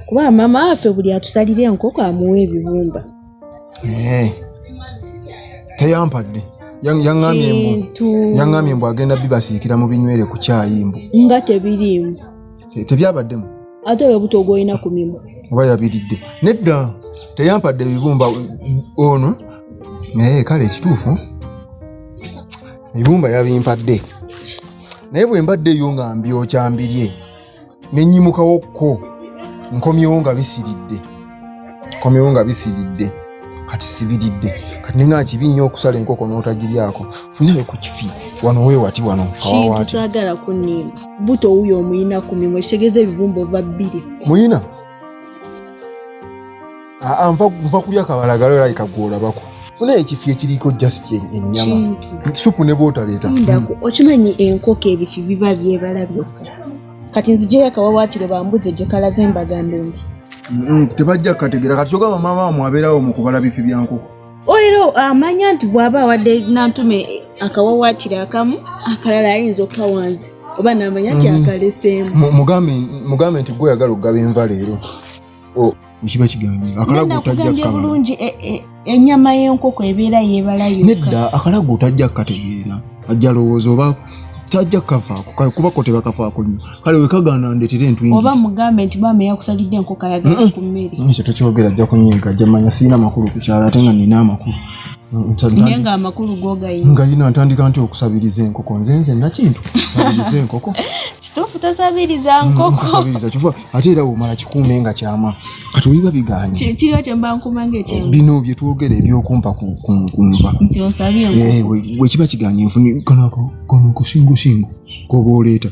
Kuba maama waffe buli atusalira enkoko amuwa ebibumba. Eh. Teyampadde. Yaŋŋambye mbu yaŋŋambye mbu agenda bibasiikira mu binywere ku kyayi mbu. Nga tebiriimu. Tebyabaddemu. Ate oyo buto gw'olina ku mimwa. Oba yabiridde. Nedda teyampadde ebibumba ono. Naye kale ekituufu ebibumba yabimpadde. Naye bwe mbadde eyo nga mbyokya mbirye. Ne nnyimukawo kko nkomyewo nga bisiridde nkomyewo nga bisiridde kati sibiridde kati nenga kibi nnyo okusala enkoko n'otagiryako funayo ku kifi wano weewati wano kintu saagala kunnimba buto wuyo omuyina ku mimwa ekitegeeza ebibumba ova bbiri muyina Aa, nva kulya kabalagala olabika gwolabako funa ekifi ekiriko just ennyama supu ne bwotaleeta ndako okimanyi enkoko ebifi biba byebala byokka kati nzijeyo akawawaatiro bambuze gye kalaze mbagambe nti tebajja kukategeera kati kyogamba maama wamwe abeerawo mu kubala bifi bya nkoko era amanya nti bw'aba awadde nantume akawawaatiro akamu akalala ayinza okukawanze oba namanya nti akaleseemu Mugambe nti gwe oyagala okugaba enva leero kiba kigambye akalago otajja kukabala bulungi ennyama y'enkoko ebeera yeebala yokka nedda akalago otajja kukategeera ajja lowooza oba tajja kukavaako kuba ko tebakafaako nnyo kale wekagaana ndeetere entwingi oba mugambe nti maama eyakusalidde enkoko ayagala ku mmere ekyo tokyogera ajja kunyiiga ajja manya sirina makulu ku kyalo ate nga nina amakulu Naye nga amakulu gogayina ngayina ntandika nti okusabiriza enkoko nze nze nakintu sabiriza enkoko kituufu tosabiriza nkoko nsabiriza kifa ate era omala kikuume nga kyama kati webiba biganye kiriwo kyemba nkuuma nga ekyama bino bye twogera ebyokumpa ku nva nti osabye enkoko wekiba kiganye nfuni kano kasingosingo koba oleeta.